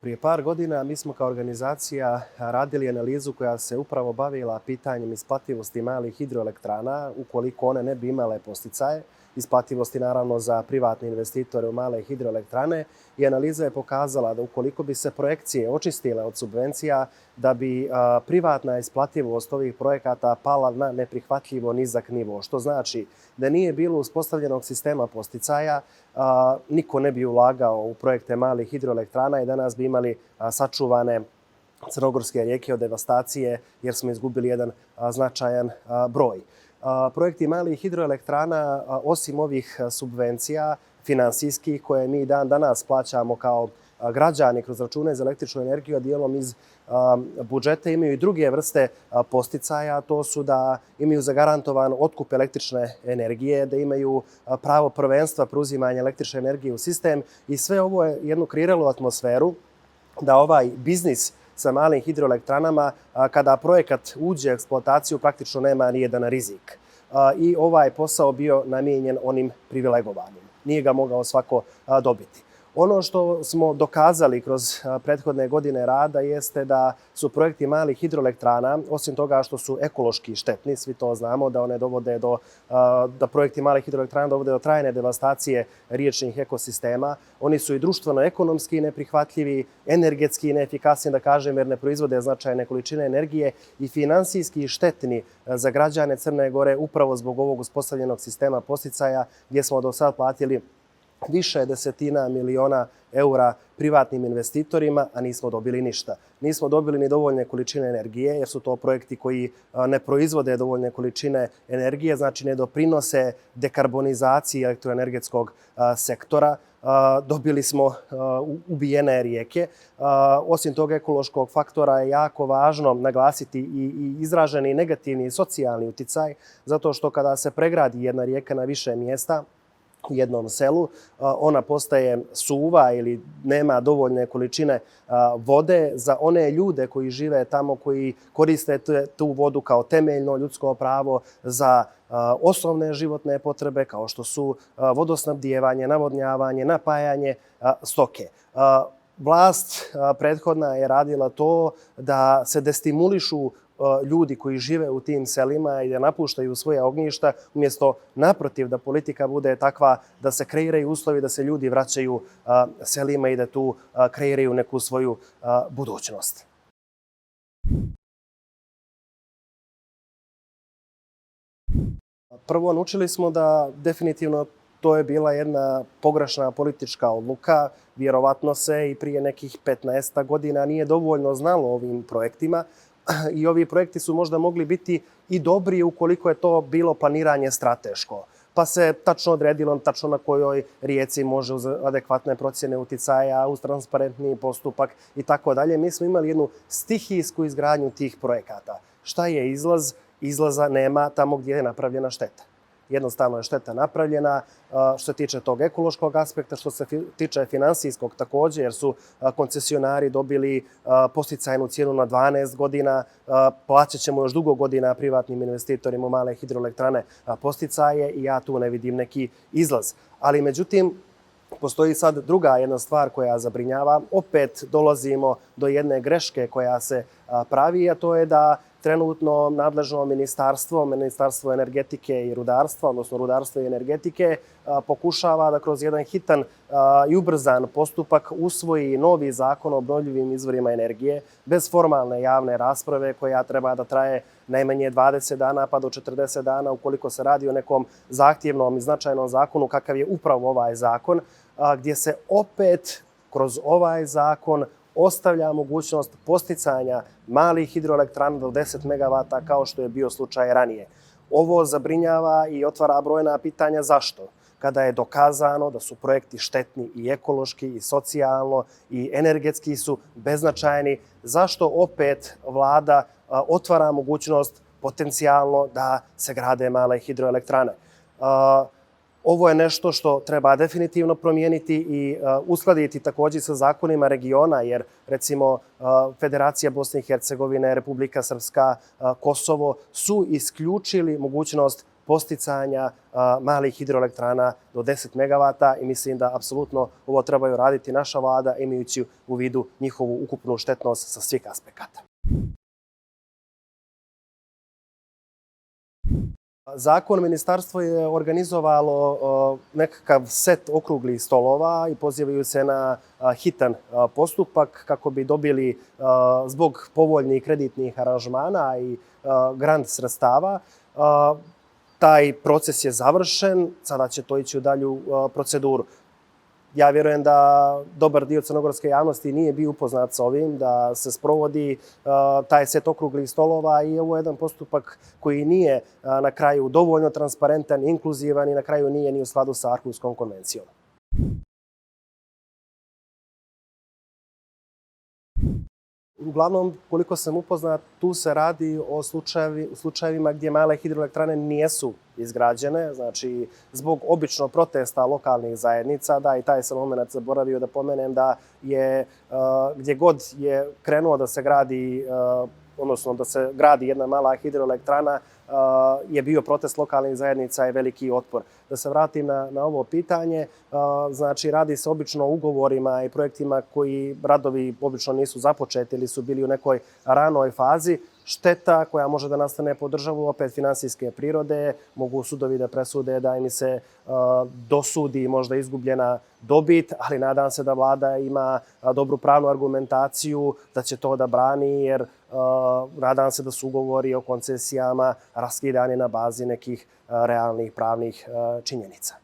Prije par godina mi smo kao organizacija radili analizu koja se upravo bavila pitanjem isplativosti malih hidroelektrana ukoliko one ne bi imale podsticaje, isplativosti naravno za privatne investitore u male hidroelektrane i analiza je pokazala da ukoliko bi se projekcije očistile od subvencija, da bi privatna isplativost ovih projekata pala na neprihvatljivo nizak nivo, što znači da nije bilo uspostavljenog sistema podsticaja, niko ne bi ulagao u projekte malih hidroelektrana i danas bi imali sačuvane crnogorske rijeke od devastacije jer smo izgubili jedan značajan broj. Projekti malih hidroelektrana, osim ovih subvencija finansijskih koje mi dan danas plaćamo kao građani kroz račune za električnu energiju, a dijelom iz budžeta, imaju i druge vrste podsticaja. To su da imaju zagarantovan otkup električne energije, da imaju pravo prvenstva preuzimanja električne energije u sistem i sve ovo je jednu kreiralo atmosferu da ovaj biznis sa malim hidroelektranama, kada projekat uđe u eksploataciju, praktično nema nijedan rizik. I ovaj posao bio namijenjen onim privilegovanim. Nije ga mogao svako dobiti. Ono što smo dokazali kroz prethodne godine rada jeste da su projekti malih hidroelektrana, osim toga što su ekološki štetni, svi to znamo, da one da projekti malih hidroelektrana dovode do trajne devastacije riječnih ekosistema. Oni su i društveno-ekonomski neprihvatljivi, energetski neefikasni, da kažem, jer ne proizvode značajne količine energije i finansijski štetni za građane Crne Gore upravo zbog ovog uspostavljenog sistema podsticaja gdje smo do sad platili više desetina miliona eura privatnim investitorima, a nismo dobili ništa. Nismo dobili ni dovoljne količine energije, jer su to projekti koji ne proizvode dovoljne količine energije, znači ne doprinose dekarbonizaciji elektroenergetskog sektora. Dobili smo ubijene rijeke. Osim tog ekološkog faktora je jako važno naglasiti i izraženi negativni socijalni uticaj, zato što kada se pregradi jedna rijeka na više mjesta, u jednom selu, ona postaje suva ili nema dovoljne količine vode za one ljude koji žive tamo, koji koriste tu vodu kao temeljno ljudsko pravo za osnovne životne potrebe kao što su vodosnabdijevanje, navodnjavanje, napajanje stoke. Vlast prethodna je radila to da se destimulišu ljudi koji žive u tim selima i da napuštaju svoje ognjišta, umjesto naprotiv da politika bude takva da se kreiraju uslovi da se ljudi vraćaju selima i da tu kreiraju neku svoju budućnost. Prvo, naučili smo da definitivno to je bila jedna pogrešna politička odluka. Vjerovatno se i prije nekih 15 godina nije dovoljno znalo o ovim projektima. I ovi projekti su možda mogli biti i dobri ukoliko je to bilo planiranje strateško. Pa se tačno odredilo tačno na kojoj rijeci može uz adekvatne procjene uticaja, uz transparentni postupak i tako dalje. Mi smo imali jednu stihijsku izgradnju tih projekata. Šta je izlaz? Izlaza nema tamo gdje je napravljena šteta. Jednostavno je šteta napravljena što se tiče tog ekološkog aspekta, što se tiče finansijskog također, jer su koncesionari dobili podsticajnu cijenu na 12 godina, plaćat ćemo još dugo godina privatnim investitorima u male hidroelektrane podsticaje i ja tu ne vidim neki izlaz. Ali međutim, postoji sad druga jedna stvar koja zabrinjava. Opet dolazimo do jedne greške koja se pravi, a to je da trenutno nadležno Ministarstvo energetike i rudarstva, odnosno rudarstva i energetike, pokušava da kroz jedan hitan i ubrzan postupak usvoji novi zakon o obnovljivim izvorima energije bez formalne javne rasprave koja treba da traje najmanje 20 dana pa do 40 dana ukoliko se radi o nekom zahtjevnom i značajnom zakonu kakav je upravo ovaj zakon, gdje se opet kroz ovaj zakon ostavlja mogućnost podsticanja malih hidroelektrana do 10 MW kao što je bio slučaj ranije. Ovo zabrinjava i otvara brojna pitanja zašto. Kada je dokazano da su projekti štetni i ekološki i socijalno i energetski su beznačajni, zašto opet vlada otvara mogućnost potencijalno da se grade male hidroelektrane? Ovo je nešto što treba definitivno promijeniti i uskladiti također sa zakonima regiona, jer recimo Federacija Bosne i Hercegovine, Republika Srpska, Kosovo su isključili mogućnost posticanja malih hidroelektrana do 10 megavata i mislim da apsolutno ovo trebaju raditi naša vlada imajući u vidu njihovu ukupnu štetnost sa svih aspekata. Zakon ministarstvo je organizovalo nekakav set okruglih stolova i pozivaju se na hitan postupak kako bi dobili zbog povoljnih kreditnih aranžmana i grant sredstava. Taj proces je završen, sada će to ići u dalju proceduru. Ja vjerujem da dobar dio crnogorske javnosti nije bio upoznat sa ovim, da se sprovodi taj set okruglih stolova i ovo je jedan postupak koji nije na kraju dovoljno transparentan, inkluzivan i na kraju nije ni u skladu sa Arhuskom konvencijom. Uglavnom, koliko sam upoznat, tu se radi o slučajevima gdje male hidroelektrane nijesu izgrađene, znači zbog obično protesta lokalnih zajednica, da i taj sam moment zaboravio da pomenem da je gdje god je krenuo da se gradi, odnosno da se gradi jedna mala hidroelektrana, je bio protest lokalnih zajednica i veliki otpor. Da se vratim na ovo pitanje, znači radi se obično o ugovorima i projektima koji radovi obično nisu započeti ili su bili u nekoj ranoj fazi. Šteta koja može da nastane po državu, opet finansijske prirode, mogu sudovi da presude da im se dosudi možda izgubljena dobit, ali nadam se da vlada ima dobru pravnu argumentaciju da će to da brani, jer nadam se da su ugovori o koncesijama raskidani na bazi nekih realnih pravnih činjenica.